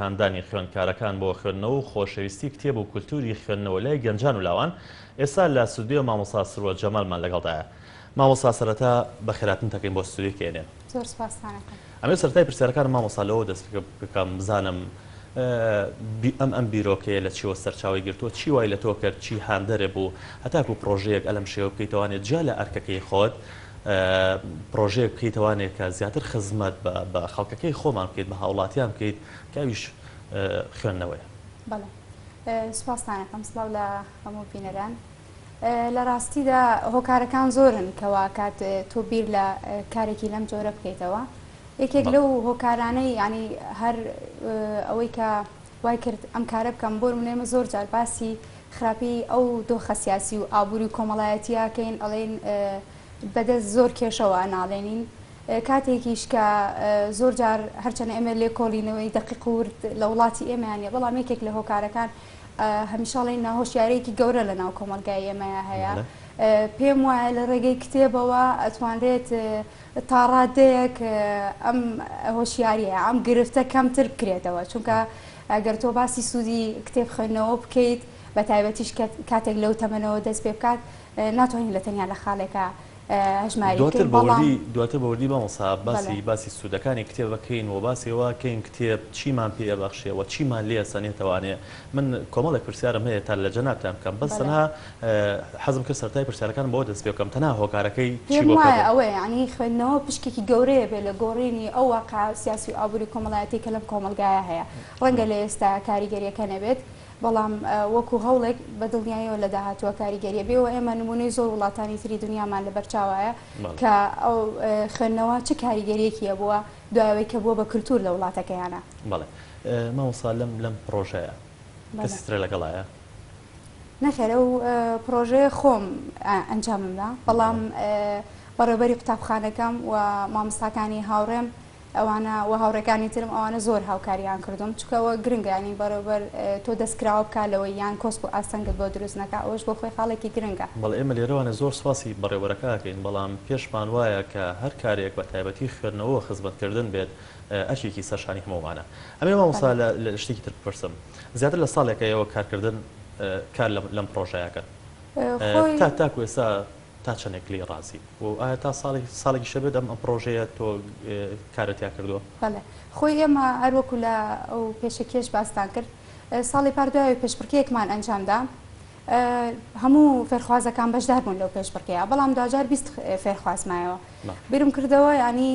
هاندانی خوێندکارەکان بۆ خوێندنەوە و خۆشەویستی کتێب و کولتوری خوێندنەوە لای گەنجان و لاوان، ئێستا لە ستودیۆ مامۆستا سروە جەمالمان لەگەڵدایە. مامۆستا سەرەتا بەخێرهاتنت ئەکەین بۆ ستودیۆی کەێنێن. زۆر سوپاستان ئەکەم. ئەمەوێت سەرەتای پرسیارەکانم مامۆستا لەوە دەست بکەم بزانم ئەم ئەم بیرۆکەیە لە چیەوە سەرچاوەی گرتووە، چی وای لە تۆ کرد، چی هاندەرێ بوو هەتاکوو پڕۆژەیەک ئەلەم شێوە بکەیتەوانێ جیا لە ئەرکەکەی خۆت پڕۆژەیەک بکەیتەوانێ کە زیاتر خزمەت بە خەڵکەکەی خۆمان بکەیت، بە هاوڵاتیان بکەیت کە ئەویش خوێندنەوەیە. بەڵێ سوپاستان ئەکەم، سڵاو لە هەموو بینەران. لە ڕاستیدا هۆکارەکان زۆرن کە وا کات تۆ بیر لە کارێکی لەم جۆرە بکەیتەوە. یەکێک لەو هۆکارانەی یانی هەر ئەوەی کە وای کرد ئەم کارە بکەم، بۆ نمونە ئێمە زۆر جار باسی خراپی ئەو دۆخە سیاسی و ئابووری و کۆمەڵایەتیە کەین ئەڵێین بەدەست زۆر کێشەوە ئەناڵێنین کاتێکیش کە زۆر جار هەرچەنە ئێمە لێکۆڵینەوەی دەقیق و ورد لە وڵاتی ئێمەیان نیە بەڵام یەکێک لە هۆکارەکان هەمیشە ئەڵێین ناهۆشیارێکی گەورە لە ناو کۆمەڵگای ئێمەیا هەیە پێم وایە لە ڕێگەی کتێبەوە ئەتوانرێت تاڕادەیەک ئەم هۆشیاریە ئەم گرفتە کەمتر بکرێتەوە چونکە ئەگەر تۆ باسی سوودی کتێب خوێندنەوە بکەیت بە تایبەتیش کاتێک لەو تەمەنەوە دەست پێ بکات ناتوانین لە تەنیا لە خاڵێکا هەژماری دواتر بکەین بە بەڵام وردی دواتر بە وردی مامۆستا باسی بەڵێ. باسی سوودەکانی کتێب ئەکەین و باسی ئەوە ئەکەین کتێب چیمان پێ ئەبەخشێ و چیمان لێ ئەسەنێتەوانێ من کۆمەڵێک پرسیارم هەیە تا لە جەنابتان بکەم بەس بەڵێ. تەنها حەزم کرد سەرەتای پرسیارەکانم بەوە دەست پێ بکەم تەنها هۆکارەکەی چی پێم بووە کە وایە بۆ ئەوەیە یانی خوێندنەوە پشکێکی گەورەیە بێ لە گۆڕینی ئەو واقعە سیاسی و ئابووری و کۆمەڵایەتیەی کە لەم کۆمەڵگایە هەیە ڕەنگە لە ئێستا کاریگەریەکە نەبێت بەڵام وەکو هەوڵێک بە دڵنیاییەوە لە داهاتووە کاریگەریە بێ و ئێمە نموونەی زۆر وڵاتانی تری دنیامان لەبەرچاوایە کە ئەو خوێندنەوە چ کاریگەریەکی هەبووە دوای ئەوەی کە بووە بە کلتور لە وڵاتەکەیانا. بەڵێ مامۆستا لەم لەم پڕۆژەیە کەسی ترە لەگەڵایە؟ نەخێر ئەو پڕۆژەیە خۆم ئەنجامم دا بەڵام بەڕێوبەری قوتابخانەکەم و مامۆستاکانی هاوڕێم ئەوانە و هاوڕێکانی ترم ئەوانە زۆر هاوکاریان کردوم چونکە ئەوە گرنگە یانی بەڕێوبەر تۆ دەست کراوە بکا لەوەی یان کۆسپ و ئاستەنگت بۆ دروست نەکا ئەوەش بۆ خۆی خاڵێکی گرنگە. بەڵێ ئێمە لێرەوانە زۆر سوپاسی بەڕێوبەرەکە ئەکەین بەڵام پێشمان وایە کە هەر کارێک بە تایبەتی خوێندنەوە و خزمەتکردن بێت ئەرکێکی سەر شانی هەموومانە. ئەمەوێ مامۆستا بەڵێ. لە شتێکی تر بپرسم زیاتر لە ساڵێکە ئێوە کارکردن کار لەم پڕۆژەیە ئەکەن خۆی. تا تاکو ئێستا تا چەندێک لێی ڕازی و ئایا تا ساڵێک ساڵێکیش ئەبێت ئەم ئەم پڕۆژەیە تۆ کارت تیا کردووە؟ بەڵێ خۆی ئێمە هەر وەکو لە ئەو پێشەکیەش باستان کرد ساڵی پار دوای پێشبڕکێیەکمان ئەنجام دا هەموو فێرخوازەکان بەشدار بوون لەو پێشبڕکێیە بەڵام دواجار 20 فێرخواز مایەوە بیرم کردەوە ینی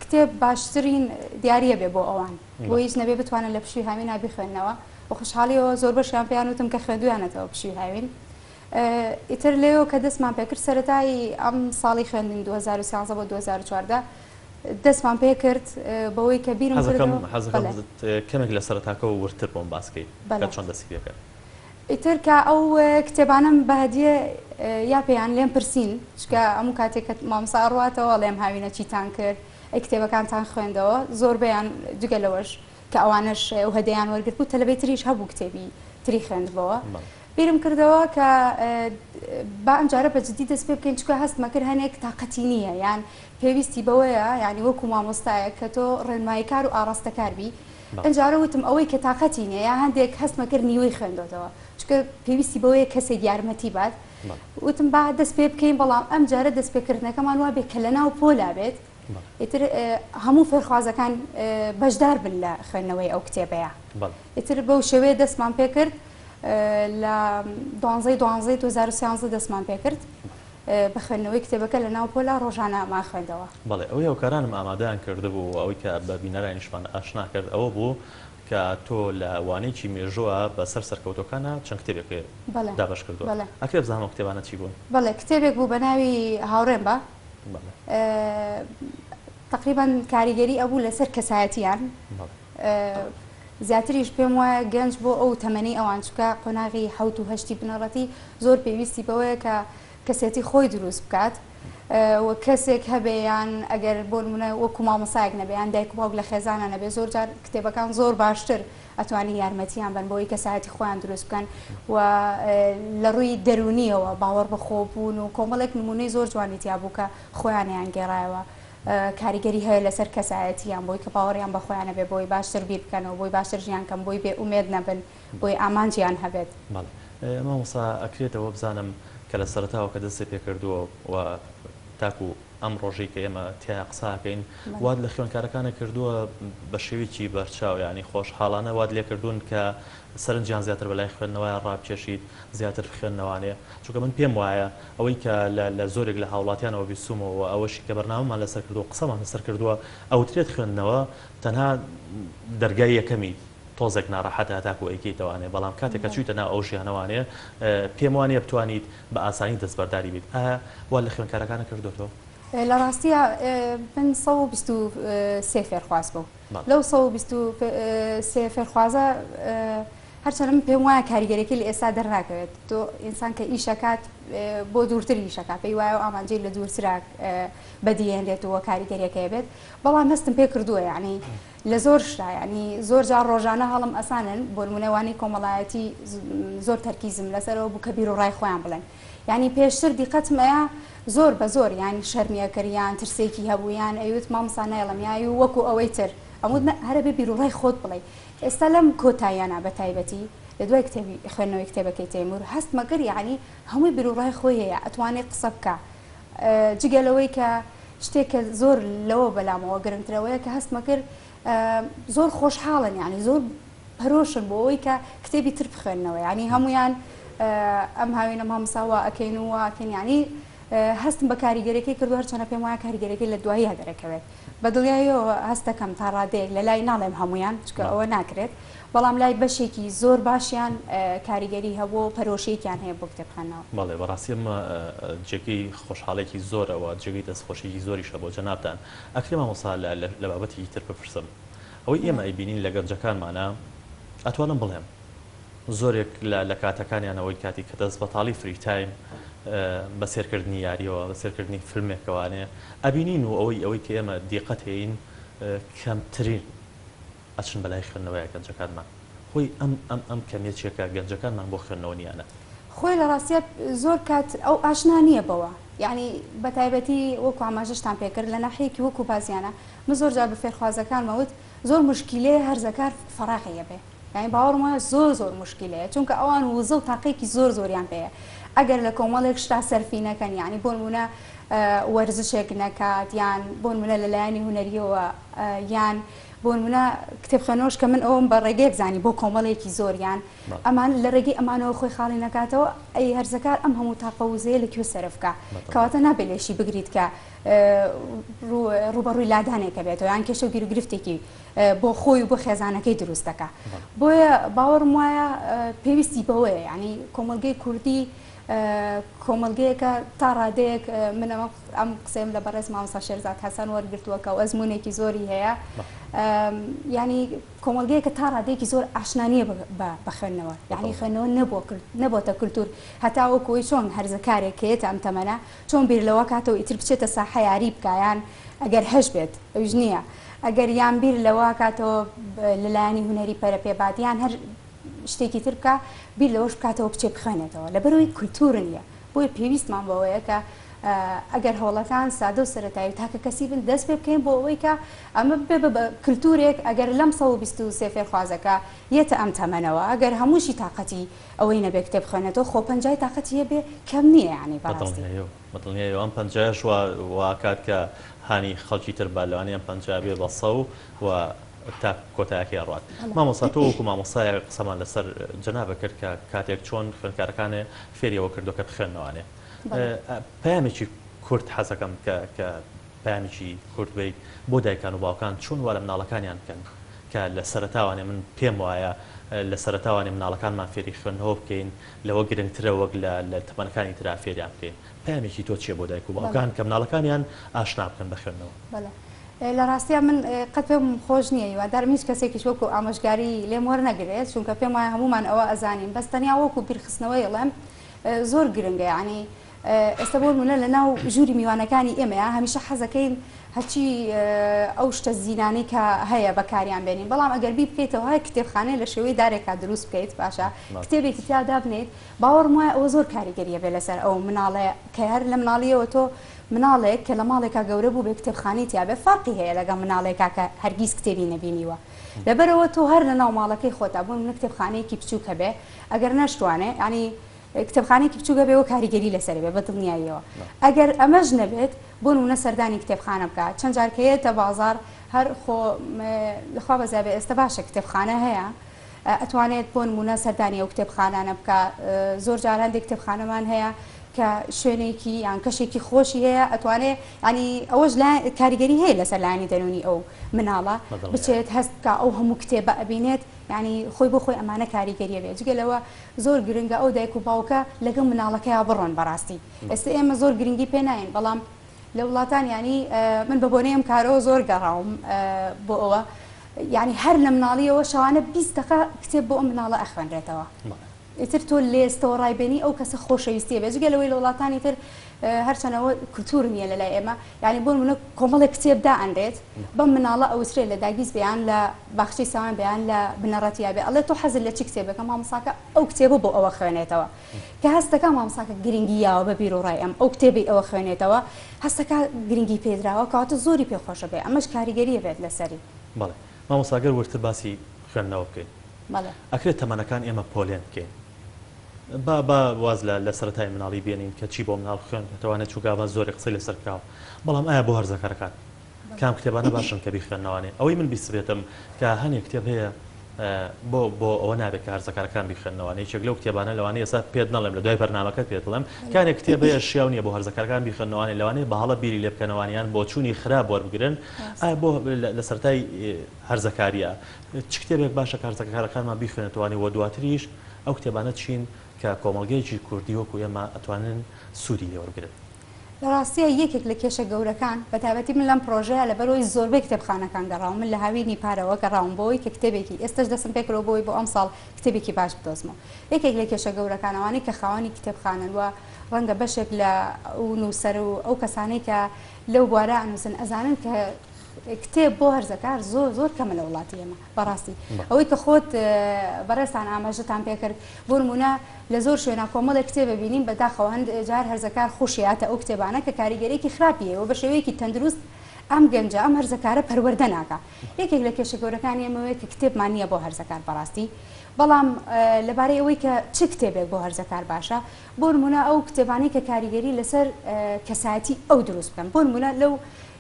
کتێب باشترین دیاریە بێ بۆ ئەوان بۆ هیچ نەبێ بتوانن لە پشوی هاوینا بیخوێنەوە و خۆشحاڵیەوە زۆربەشیان پێیان وتم کە خوێندویانەتەوە پشوی هاوین ئیتر لێوە کە دەستمان پێکرد سەرەتای ئەم ساڵی خوێندن 2013 بۆ 2014 دەستمان پێکرد بەوەی کە بیرم حەزەکەم حەزەکەم کەمێک لە سەرەتاکەوە وردتر بۆم باس کەیت کە چۆن دەستی پێکرد. ئیتر کە ئەو کتێبانەم بە هەدیە یا پێیان لێم پرسین چونکە هەموو کاتێک کە مامۆستا ئەڕواتەوە ئەڵێم هاوینە چیتان کرد ئەی کتێبەکانتان خوێندەوە زۆربەیان جگە لەوەش کە ئەوانەش ئەو هەدەیان وەرگرت بوو تەلەبەی تریش هەبوو کتێبی تری خوێندبەوە بیرم کردەوە کە با ئەمجارە بە جدی دەست پێ بکەین چونکە هەستمە کرد هەنێک تاقەتی نییە یان پێویستی بەوەیە یانی وەکو مامۆستایەک کە تۆ ڕێنماییکار و ئاڕاستەکار بی ئەمجارە وتم ئەوەی کە تاقەتی نییە یا هەندێک هەستمە کرد نیوەی خوێندۆتەوە چونکە پێویستی بەوەیە کەسێک یارمەتی بات وتم با دەست پێ بکەین بەڵام ئەمجارە دەست پێکردنەکەمان وا بێ کە لەناو پۆلا بێت ئیتر هەموو فێرخوازەکان بەشدار بن لە خوێندنەوەی ئەو کتێبەیە ئیتر بەو شێوەیە دەستمان پێکرد لە دوانزەی دوانزەی 2013 دەستمان پێکرد بە خوێندنەوەی کتێبەکە لە ناو پۆلا ڕۆژانە مان خوێندەوە. بەڵێ ئەوەی هاوکارانم ئامادەیان کردبوو و ئەوەی کە بە بینەرانیشمان ئاشنا کرد ئەوە بوو کە تۆ لە وانەیەکی مێژووە بە سەر سەرکەوتووەکانا چەند کتێبێکت دابەش کردووە. ئەکرێ بزانم ئەو کتێبانە چی بوون؟ بەڵێ کتێبێک بوو بە ناوی هاوڕێم بە تەقریبەن کاریگەری ئەبوو لەسەر کەسایەتیان. زیاتریش پێم وایە گەنج بۆ ئەو تەمەنەی ئەوان چونکە قۆناغی حەوت و هەشتی بنەڕەتی زۆر پێویستی بەوەیە کە کەسێتی خۆی دروست بکات و کەسێک هەبێ یان ئەگەر بۆ نمونە وەکو مامۆسایەک نەبێ یان دایک و باوک لە خێزانە نەبێ زۆر جار کتێبەکان زۆر باشتر ئەتوانی یارمەتیان بن بۆی کەسایەتی خۆیان دروست بکەن و لە ڕووی دەرونیەوە باوەڕ بەخۆبوون و کۆمەڵێک نمونەی زۆر جوانی تیا بوو کە خۆیانیان گێڕایەوە. کاریگەری هەیە لەسەر کەسایەتیان بۆی کە باوەڕیان بە خۆیان هەبێ بۆی باشتر بیر بکەنەوە بۆی باشتر ژیان کەن بۆی بێ ئومێد نەبن بۆی ئامانجیان هەبێت. بەڵێ مامۆستا ئەکرێت ئەوە بزانم کە لە سەرەتاوە کە دەستت پێ کردووە و تاکو ئەم ڕۆژەی کە ئێمە تیایا قسە ئەکەین وات لە خوێندکارەکانت کردووە بە شێوەیەکی بەرچاو یانی خۆشحاڵانە وات لێ کردوون کە سەرنجیان زیاتر بەلای خوێندنەوەیا ڕابکێشیت زیاتر بخوێننەوانێ چونکە من پێم وایە ئەوەی کە لە لە زۆرێک لە هاوڵاتیانەوە بیستوومەوە و ئەوەشی کە بەرنامەمان لەسەر کردووە و قسەمان لەسەر کردووە ئەوترێت خوێندنەوە تەنها دەرگای یەکەمی تۆزێک ناڕەحەتە هەتاکو ئەیکەیتەوانێ بەڵام کاتێک کە چوویتە ناو ئەو ژیانەوانێ پێم وانیە بتوانیت بە ئاسانی دەستبەرداری بیت ئایا وات لە خوێندکارەکانت کردۆتەوە؟ لە ڕاستیا من 123 فێرخواز بووم لەو 123 فێرخوازە هەرچەندە من پێم وایە کاریگەریەکەی لە ئێستا دەرناکەوێت تۆ ئینسان کە ئیشەکات بۆ دوورتر ئیشەکات پێی وایە و ئامانجەی لە دوورترا بەدیهێنرێت و کاریگەریەکەی بێت بەڵام هەستم پێ کردووە یعنی لە زۆر شتا یعنی زۆر جار ڕۆژانە هەڵم ئەسانن بۆ نمونە وانەی کۆمەڵایەتی زۆر تەرکیزم لەسەرەوە بوو کە بیر و ڕای خۆیان بڵێن یعنی پێشتر دیقەتم ئەیا زۆر بە زۆر یعنی شەرمی ئەکرد یان ترسێکی هەبوو یان ئەیوت مامۆستا نایڵم یای و وەکو ئەوەی تر ئەموت هەرە بێ بیر و ڕای خۆت بڵێی ئێستا لەم کۆتاییانە بە تایبەتی لە دوای کتێبی خوێندنەوەی کتێبەکەی تەیمور هەست مەکرد یەعنی هەمووی بیروڕای خۆی هەیە ئەتوانێ قسە بکا جگە لەوەی کە شتێک کە زۆر لەوە بەلامەوە گرنگترە ئەوەیە کە هەست مەکرد زۆر خۆشحاڵن یعنی زۆر پەرۆشن بۆ ئەوەی کە کتێبی تر بخوێننەوە یعنی هەمویان ئەم هاوینە مامۆستا وا ئەکەین و وا ئەکەین یعنی هەستم بە کاریگەریەکەی کردو هەرچەنە پێم وایە کاریگەریەکەی لە دواییە دەرەکەوێت بە دڵنیاییەوە هەست دەکەم تا ڕادەیەک لە لای ناڵێم هەموویان چونکە ئەوە ناکرێت، بەڵام لای بەشێکی زۆر باشیان کاریگەری هەبووە و پەرۆشییەکیان هەیە بۆ کتێب خوێندنەوە. بەڵێ بەڕاستی ئەمە جێگەی خۆشحاڵیەکی زۆرە و جێگەی دەستخۆشیەکی زۆریشە بۆ جەنابتان. ئەکرێ مامۆستا لە بابەتێکی تر بپرسم. ئەوەی ئێمە ئەیبینین لە گەنجەکانمانا ئەتوانم بڵێم زۆرێک لە لە کاتەکانیان ئەوەی کاتی کە دەست بەتاڵی free time بە سێرکردنی یاریەوە بە سێرکردنی فلمێکەوانێ ئەبینین و ئەوەی ئەوەی کە ئێمە دیقەت هەین کەمترین ئەچن بەلای خوێندنەوەیە گەنجەکانمان هۆی ئەم ئەم ئەم کەمیە چیە کە گەنجەکانمان بۆ خوێندنەوە نیانە؟ خۆی لە ڕاستیا زۆر کات ئەو ئاشنا نییە بەوە یانی بە تایبەتی وەکو ئاماژەشتان پێ کرد لە ناحیەیەکی وەکو بازیانە من زۆر جار بە فێرخوازەکانمە وت زۆر موشکیلەیە هەرزەکار فەراغی هەبێ یانی باوەڕم وایە زۆر زۆر موشکیلەیە چونکە ئەوان وزە و تاقەیەکی زۆر زۆریان پێیە ئەگەر لە کۆمەڵێک شتا سەرفی نەکەن یانی بۆ نمونە وەرزشێک نەکات یان بۆ نمونە لە لایەنی هونەریەوە یان بۆ نمونە کتێب خوێنەوەش کە من ئەوم بە ڕێگەیەک زانی بۆ کۆمەڵێکی زۆر یان ئەمان لە ڕێگەی ئەمانەوە خۆی خاڵی نەکاتەوە ئەی هەرزەکار ئەم هەموو تاقە وزەیە لە کوێ سەرف کا کەواتە نابێت لێشی بگریت کە ڕووبەڕووی لادانێکە بێتەوە یان کێشە و گیروگرفتێکی بۆ خۆی و بۆ خێزانەکەی دروست دەکا بۆیە باوەڕم وایە پێویستی بەوەیە یعنی کۆمەڵگەی کوردی کۆمەڵگەیەکە تا ڕادەیەک من ئەمە ئەم قسەیەم لە بەڕێز مامۆستا شێرزاد حەسەن وەرگرتووە کە ئەزموونێکی زۆری هەیە یعنی کۆمەڵگەیەکە تا ڕادەیەکی زۆر ئاشنا نییە بە خوێندنەوە یعنی خوێندنەوە نەبووە نەبۆتە کولتوور هەتا وەکوی چۆن هەرزەکارێک کە یەتە ئەم تەمەنە چۆن بیر لەوە کاتەوە ئیتر بچێتە ساحە یاری بکا یان ئەگەر هەش بێت ئەویش نییە ئەگەر یان بیر لەوە کاتەوە لە لایەنی هونەری پەرە پێ بات یان هەر شتێکی تر بکا بیر لەوەش بکاتەوە بچێ بخوێنێتەوە لەبەرئەوەی کولتوور نییە بۆیە پێویستمان بەوەیە کە ئەگەر هەوڵەکان سادە و سەرەتایی و تاکە کەسی بن دەست پێ بکەین بۆ ئەوەی کە ئەمە ببێ بە کلتورێک ئەگەر لەم 123 فێرخوازەکە یەتە ئەم تەمەنەوە ئەگەر هەمووشی تاقەتی ئەوەی نەبێ کتێب بخوێنێتەوە خۆ پەنجای تاقەتی هەبێ کەم نییە یانی بەڕاستی. بەدڵنیایەوە ئەم پەنجایەش وا ئەکات کە هانی خەڵکی تر با لەوانەیە ئەم پەنجا بێ بە سەو و تا کۆتایەکەی ئەڕوات. مامۆستا تۆ وەکو مامۆستایەک قسەمان لەسەر جەنابت کرد کە کاتێک چۆن خوێندکارەکانێ فێری ئەوە کردووە کە بخوێننەوانێ پەیامێکی کورت حەزەکەم کە کە پەیامێکی کورت بەیت بۆ دایکان و باوکان چۆن وا لە مناڵەکانیان بکەن کە لە سەرەتاوانێ من پێم وایە لە سەرەتاوانێ مناڵەکانمان فێری خوێندنەوە بکەین لەوە گرنگترە وەک لە لە تەمەنەکانی ترا فێریان بکەین پەیامێکی تۆ چیە بۆ دایک و باوکان کە مناڵەکانیان ئاشنا بکەن بە خوێندنەوە؟ بەڵێ لە ڕاستیا من قەت پێم خۆش نییە هیوادارم هیچ کەسێکیش وەکو ئامۆژگاری لێم وەرنەگرێت چونکە پێم وایە هەموومان ئەوە ئەزانین بەس تەنیا وەکو بیرخستنەوەی ئەڵێم زۆر گرنگە یانی ئێستا بۆ نمونە لە ناو ژووری میوانەکانی ئێمەیە هەمیشە حەزەکەین هەرچی ئەو شتە زینانەی کە هەیە بەکاریان بێنین بەڵام ئەگەر بی بکەیتەوە هەر کتێبخانەیە لە شێوەی دارێکا دروست بکەیت باشە کتێبێکی تیا دابنێیت باوەڕم وایە ئەوە زۆر کاریگەریە بێ لەسەر ئەو مناڵەیە کە هەر لە مناڵیەوە تۆ. مناڵێک کە لە ماڵێکا گەورە بووبێ کتێبخانەی تیابێ فەرقی هەیە لەگەڵ مناڵێکا کە هەرگیز کتێبی نەبینیوە. لەبەرئەوە تۆ هەر لەناو ماڵەکەی خۆتا بۆ نمونە کتێبخانەیەکی بچووک هەبێ ئەگەر نەشتوانێ یانی کتێبخانەیەکی بچووک هەبێ وە کاریگەری لەسەر بێ بە دڵنیاییەوە ئەگەر ئەمەش نەبێت بۆ نمونە سەردانی کتێبخانە بکا چەند جار کە یەتە بازاڕ هەر خۆ لەخوا بەزیابێ ئێستا باشە کتێبخانە هەیە ئەتوانێت بۆ نموونە سەردانی ئەو کتێبخانانە بکا، زۆر جار هەندێک کتێبخانەمان هەیە کە شوێنێکی یان کەشێکی خۆشی هەیە ئەتوانێ ینی ئەوەش کاریگەری هەیە لەسەر لایەنی دەروونی ئەو مناڵە بچێت هەست بکا ئەو هەموو کتێبە ئەبینێت ینی خۆی بۆ خۆی ئەمانە کاریگەریە بێت جگە لەوە زۆر گرنگە ئەو دایک و باوکە لەگەڵ مناڵەکەیا بڕۆن بەڕاستی ئێستا ئێمە زۆر گرنگی پێ ناین بەڵام لە وڵاتان یانی من بە بۆنەی ئەم کارەوە زۆر گەڕاوم بۆ ئەوە یانی هەر لە مناڵیەوە شەوانە 20 دقە کتێب بۆ ئەم مناڵە ئەخوێنرێتەوە ئیتر تۆ لێستەوە ڕایبێنی ئەو کەسە خۆشەویستیە بێ جگە لەوەی لە وڵاتانی تر هەرچەنەوە کولتور نییە لە لای ئێمە یعنی بۆ نمونە کۆمەڵێک کتێب دائەنرێت بەم مناڵە ئەوترێ لە داگیز بیان لە باخچەی ساوان بیان لە بنەڕەتیا بێ ئەڵێ تۆ حەزت لە چی کتێبەکە مامۆساکە ئەو کتێبە بۆ ئەوە خوێنێتەوە کە هەستەکا مامۆستاکە گرنگی یاوە بە بیروڕای ئەم ئەو کتێبەی ئەوە خوێنێتەوە هەستەکا گرنگی پێدراوە کەواتە زۆری پێ خۆشە بێ ئەمەش کاریگەری ئەبێت لەسەری. بەڵێ مامۆستا گەر وردتر باسی خوێندنەوە بکەین بەڵێ. ئەکرێت تەمەنەکان ئێمە پۆلێن بکەین با با واز لە لە سەرەتای مناڵی بێنین کە چی بۆ مناڵ بخوێنرێتەوانێ چونکە ئەمە زۆرێک قسەی لەسەر کراوە بەڵام ئایا بۆ هەرزەکارەکان کام کتێبانە باشن کە بیخوێننەوانێ؟ ئەوەی من بیستبێتم کە هەنێ کتێب هەیە بۆ بۆ ئەوە نابێت کە هەرزەکارەکان بیخوێننەوانێ، یەکێک لەو کتێبانە لەوانەیە ئێستا پێت نەڵێم لە دوای بەرنامەکەت پێت بڵێم، کانێ کتێب هەیە شیاو نییە بۆ هەرزەکارەکان بیخوێننەوانێ، لەوانەیە بە هەڵە بیری لێ بکەنەوانێ یان بۆچوونی خراپ وەربگرن، ئایا بۆ لە سەرەتای هەرزەکارییە چ کتێبێک باشە کە هەرزەکارەکانمان بیخوێنێتەوانێ و دواتریش ئەو کتێبانە چین کە کۆمەڵگەیەکی کوردی وەکو ئێمە ئەتوانن سوودی لێ وەربگرن؟ لە ڕاستیا یەکێک لە کێشە گەورەکان، بە تایبەتی من لەم پڕۆژەیە لەبەرئەوەی زۆربەی کتێبخانەکان گەڕاوم، من لە هاوینی پارەوە گەڕاوم بۆ ئەوەی کە کتێبێکی، ئێستەش دەستم پێکردوە بۆ ئەوەی بۆ ئەمساڵ کتێبێکی باش بدۆزمەوە. یەکێک لە کێشە گەورەکان ئەوانەی کە خاوەنی کتێبخانەن و ڕەنگە بەشێک لە ئەو نووسەر و ئەو کەسانەی کە لەو بوارە ئەنووسن ئەزانن کە کتێب بۆ هەرزەکار زۆر زۆر کەمە لە وڵاتی ئێمە بەڕاستی ئەوەی کە خۆت بەڕێزتان ئاماژەتان پێکرد بۆ نمونە لە زۆر شوێنە کۆمەڵێک کتێب بینیم بەداخەوە هەند جار هەرزەکار خوشیاتە ئەو کتێبانە کە کاریگەرێکی خراپی هەیە و بە شێوەیەکی تەندروست ئەم گەنجە ئەم هەرزەکارە پەروەردە ناکا یەکێک لە کێشە گەورەکانی ئێمەوەیە کە کتێبمان نییە بۆ هەرزەکار بەڕاستی بەڵام لەبارەی ئەوەی کە چ کتێبێک بۆ هەرزەکار باشە بۆ نمونە ئەو کتێبانەی کە کاریگەری لەسەر کەسایەتی ئەو دروست بکەن بۆ نمونە لەو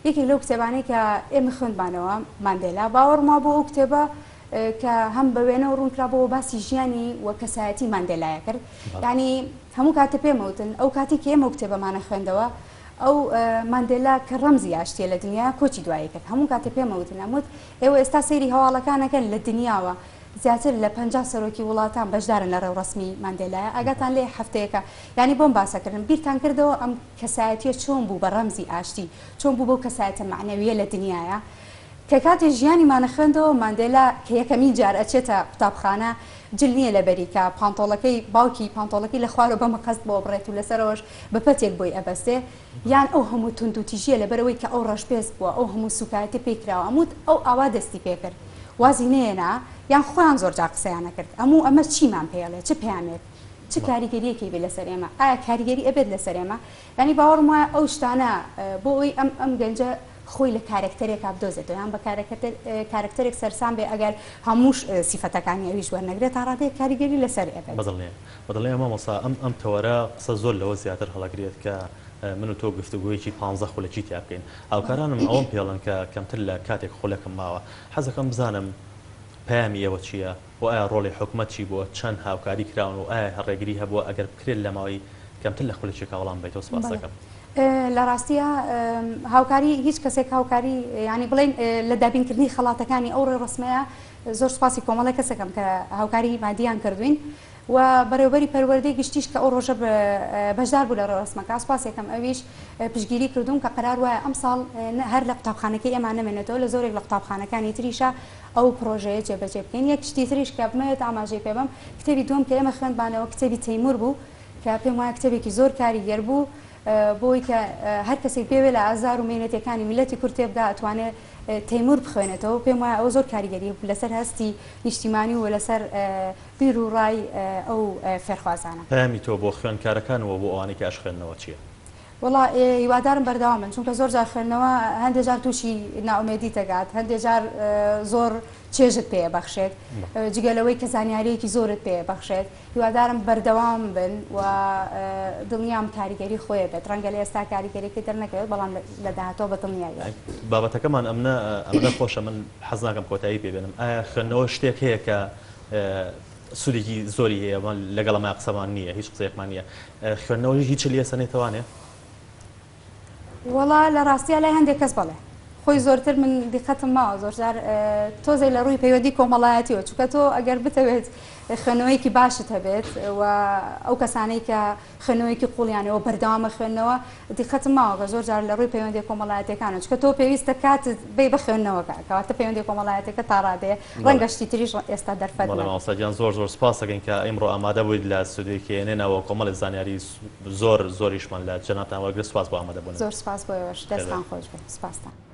یەکێک لەو کتێبانەی کە ئێمە خوێندمانەوە، ماندێلا، باوەڕم وابوو ئەو کتێبە کە هەم بە وێنەوە ڕوون کرابۆوە باسی ژیانی و کەسایەتی ماندێلایە کرد. یانی هەموو کاتێ پێم وتن ئەو کاتی کە ئێمە ئەو کتێبەمانە خوێندەوە ئەو ماندێلا کە ڕەمزی ئاشتیە لە دنیا کۆچی دوایی کرد. هەموو کاتێ پێم وتن ئەموت ئێوە ئێستا سەیری هەواڵەکان ئەکەن لە دنیاوە زیاتر لە 50 سەرۆکی وڵاتان بەشدارن لە ڕێوڕەسمی ماندێلایە ئاگاتان لێ هەفتەیەکە یانی بۆم باسەکردن بیرتان کردەوە ئەم کەسایەتیە چۆن بوو بە ڕەمزی ئاشتی، چۆن بوو بەو کەسایەتە مەعنەویە لە دنیایا، کە کاتێ ژیانیمانە خوێندەوە ماندێلا کە یەکەمین جار ئەچێتە قوتابخانە جل نیە لەبەری کە پانتۆڵەکەی باوکی پانتۆڵەکەی لە خوارەوە بە مقەست بۆ ئەبڕێت و لەسەرەوەش بە پەتێک بۆی ئەبەستێ یان ئەو هەموو توندوتیژیە لەبەرئەوەی کە ئەو ڕەشپێست بووە ئەو هەموو سوکایەتیە پێی کراوە ئەموت ئەو ئاوا دەستی پێکرد وازی نەیەنا یان خۆیان زۆر جار قسەیان ئەکرد ئەموو ئەمە چیمان پێ ئەڵێ چ پەیامێک چ کاریگەریەکی بێت لەسەر ئێمە ئایا کاریگەری ئەبێت لەسەر ئێمە یانی باوەڕم وایە ئەو شتانە بۆ ئەوەی ئەم ئەم گەنجە خۆی لە کارەکتەرێکا بدۆزێتەوە یان بە کارەکتەرێک سەرسام بێ ئەگەر هەموو سیفەتەکانی ئەویش وەرنەگرێت تا ڕادەیەک کاریگەری لەسەر ئەبێت. بەدڵنیام بەدڵنیام مامۆستا ئەم ئەم تەوەرە قسە زۆر لەوە زیاتر هەڵەگرێت کە من و تۆ گفتوگۆیەکی پانزە خولەکی تیا بکەین هاوکارانم ئەوەم پێڵن کە کەمتر لە کاتێک خولەکم ماوە حەزەکەم بزانم پەیامی ئێوە چییە؟ و ئایا ڕۆڵی حکومەت چی بووە، چەند هاوکاری کراون و ئایا ڕێگری هەبووە، ئەگەر بکرێت لە ماوەی کەمتر لە خولەکێکا وەڵام بەیتەوە سوپاست بەڵێ دەکەم. لە ڕاستیا هاوکاری هیچ کەسێک هاوکاری یانی بڵێین لە دابینکردنی خەڵاتەکانی ئەو ڕێوڕەسمەیە زۆر سوپاسی کۆمەڵێک کەسەکەم کە هاوکاری مادیان کردوین و بەڕێوبەری پەروەردەی گشتیش کە ئەو ڕۆژە بەشدار بوو لە ڕێوڕەسمەکە سوپاسێکم ئەویش پشتگیری کردووم کە قەرار وایە ئەمساڵ هەر لە قوتابخانەکەی ئێمە نەمێنێتەوە لە زۆرێک لە قوتابخانەکانی تریشا ئەو پڕۆژەیە جێبەجێ بکەین. یەک شتی تریش کە بمەوێت ئاماژەی پێ بەم، کتێبی دووەم کە ئێمە خوێندمانەوە کتێبی تەیموور بوو کە پێم وایە کتێبێکی زۆر کاریگەر بوو بۆ ئەوەی کە هەر کەسێک بێوێ لە ئازار و مەینەتیەکانی میللەتی کورد تێبگا ئەتوانێ تەیموور بخوێنێتەوە. پێم وایە ئەوە زۆر کاریگەری هەبوو لەسەر هەستی نیشتیمانی و لەسەر بیر و ڕای ئەو فێرخوازانە. پەیامی تۆ بۆ خوێندکارەکان و بۆ ئەوانەی کە ئەشخوێننەوە چییە؟ وەڵا هیوادارم بەردەوام بن چونکە زۆر جار خوێندنەوە هەندێ جار تووشی نائومێدیت دەکات هەندێ جار زۆر چێژت پێ بەخشێت جگە لەوەی کە زانیاریەکی زۆرت پێ بەخشێت هیوادارم بەردەوام بن و دڵنیام کاریگەری خۆی بێت ڕەنگە لە ئێستا کاریگەریەکەی دەرنەکەوێت بەڵام لە داهاتوە بە دڵنیاییەوە. بابەتەکەمان ئەمنە ئەمنە خۆشە من حەز ناکەم کۆتایی پێ بێنم ئایا خوێندنەوە شتێک هەیە کە سوودێکی زۆری هەیە من لەگەڵ ئەمە قسەمان نییە هیچ قسەیەکمان نییە خوێندنەوە هیچ لێ سەنێتەوانێ؟ وەڵا لە ڕاستیا لای هەندێک کەس بەڵێ خۆی زۆرتر من دیقەتم ماوە زۆرجار تۆزێ لە ڕووی پەیوەندی کۆمەڵایەتیەوە چونکە تۆ ئەگەر بتەوێت خوێندنەوەیەکی باشت هەبێت و ئەو کەسانەی کە خوێندنەوەیەکی قوڵیانەوە بەردەوامە خوێندنەوە دیقەتم ماوە کە زۆر جار لە ڕووی پەیوەندیە کۆمەڵایەتیەکانەوە چونکە تۆ پێویستە کاتت بەی بە خوێندنەوەکە کەواتە پەیوەندیە کۆمەڵایەتیەکە تا ڕادەیە ڕەنگە شتی تریش ئێستا دەرفەت بەڵێ مامۆستا گیان زۆر زۆر سوپاس دەکەین کە ئیمڕۆ ئامادە بوویت لە ستۆدیۆی KNN ەوە کۆمەڵێ زانیاری زۆر زۆریشمان لە جەنابتان وەرگرت سوپاس بۆ ئامادە بوونت. زۆر سوپاس بۆ ئێوەش دەستتان خۆش بێت سوپاستان.